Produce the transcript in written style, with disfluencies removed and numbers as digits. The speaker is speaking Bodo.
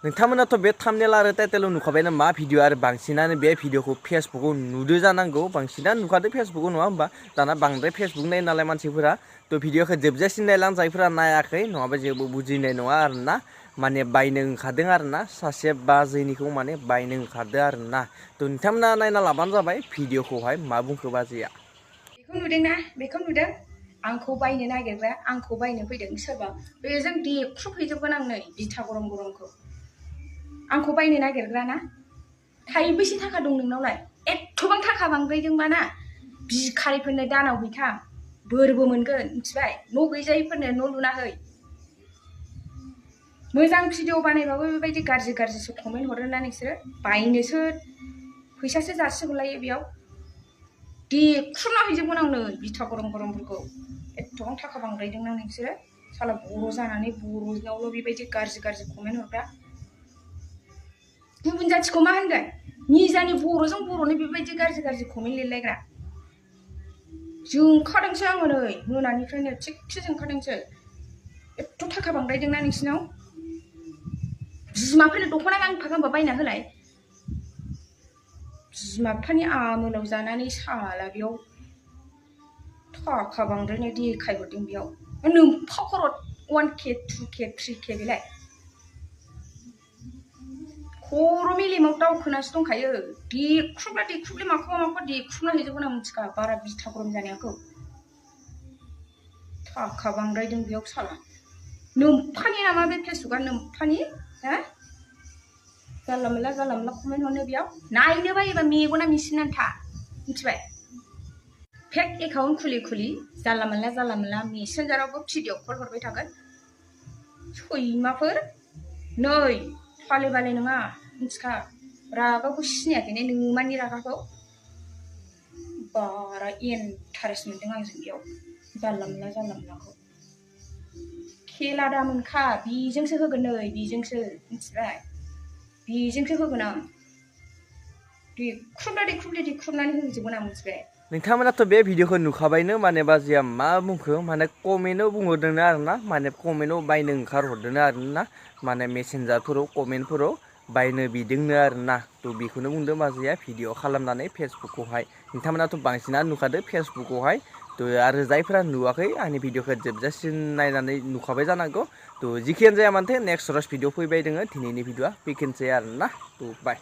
नोंथांमोनाथ' बे थाम्बनेल आरो टाइटेलाव नुखाबायना मा भिडिअ आरो बांसिनानो बे भिडिअखौ फेसबुकाव नुदो जानांगौ बांसिनानो नुखादो फेसबुकाव नङा होमबा दाना बांद्राय फेसबुक नायो नालाय मानसिफोरा थ' भिडिअखौ जोबजासिम नायलां जायफोरा नायाखै नङाबा जेबो बुजिनाय नङा आरोना माने बायनो ओंखारदों आरोना सासे बाजैनिखौ माने बायनो ओंखारदों आरोना थ' नोंथांमोना नायना लाबानो जाबाय भिडिअखौहाय मा बुंखो बाजैया बेखौ नुदोंना बेखौ नुदों आंखौ बायनो नागिरग्रा आंखौ बायनो फैदों सोरबा बेजों देख्रुबहैजोबगोन आं नै बिथा गरम गरमखौ आंखौ बायनो नागिरग्रा ना थाइबैसे थाखा दं नोंनावलाय एथबां थाखा बांद्रायदोंबा ना बिखारिफोरनो दानाव हैखा बोरबो मोनगोन मिथिबाय न' गैजायैफोरनो न' लुना है मोजां भिडिअ बानायबाबो बेबायदि गाज्रि गाज्रिसो कमेन्ट हरो ना नोंसोरो बायनोसो फैसासो जासिगौलायो बेयाव देख्रुबना हैजोबगोन आं नै बिथा गरम गरमफोरखौ एथबां थाखा बांद्रायदोंना नोंसोरो साला बर' जानानै बर'नावल' बेबायदि गाज्रि गाज्रि कमेन्ट हरग्रा गुबुन जाथिखौ मा होनगोन निजानि बर'जों बर'नि बेबायदि गाज्रि गाज्रि कमेन्ट लिरलायग्रा जोंखादोंसो आङो नै मोनानिफ्रायनो थिगसे जोंखादोंसो एथ' थाखा बांद्रायदोंना नोंसिनाव बिमाफोरनो दख'ना गांफा गांफा बायना होलाय बिमा बिफानि आमोलाव जानानै साला बेयाव थाखा बांद्रायनाय देखायहरदों बेयाव नोम्फा खर' 1K 2K 3K बेलाय खर' मेलेमाव दावखोनासो दंखायो देख्रुबला देख्रुबलि माखौबा देख्रुबना हैजोबगोन आं मिथिखा बारा बिथा गरम जानायखौ थाखा बांद्रायदों बेयाव साला नोम्फानि नामा बे फेसबुकआ नोम्फानि हा जानला मोनला कमेन्ट हरनो बेयाव नायनो बायोबा मेगना मिसिनानै था मिथिबाय फेक एकाउन्ट खुलि जानला मोनला मेसेन्जारावबो भिडिअ कल हरबाय थागोन सैमाफोर नै फाले बाले नङा मिथिखा रागाखौ सिनायाखै ने नोंमानि रागाखौ बारा इन्टारेस्ट मोनदों आंजों बेयाव जानला मोनलाखौ खेला दामोनखा बेजोंसो होगोन नै बेजोंसो मिथिबाय बेजोंसो होगोन आं देख्रुबनानै होजोबगोन आं मिथिबाय नोंथांमोनाथ' बे भिडिअखौ नुखाबायनो माने बाजैया मा बुंखो माने कमेन्टआव बुंहरदोंनो आरोना माने कमेन्टआव बायनो ओंखारहरदोंनो आरोना माने मेसेन्जारफोराव कमेन्टफोराव बायनो बिदोंनो आरोना थ' बेखौनो बुंदों बाजैया भिडिअ खालामनानै फेसबुकखौहाय नोंथांमोनाथ' बांसिनानो नुखादो फेसबुकखौहाय थ' आरो जायफोरा नुवाखै आंनि भिडिअखौ जोबजासिम नायनानै नुखाबाय जानांगौ थ' जिखियानो जाया मानोथो नेक्स्ट रस भिडिअ फैबाय दोङो दिनैनि भिडिअआ बेखिनिसै आरोना थ' बाय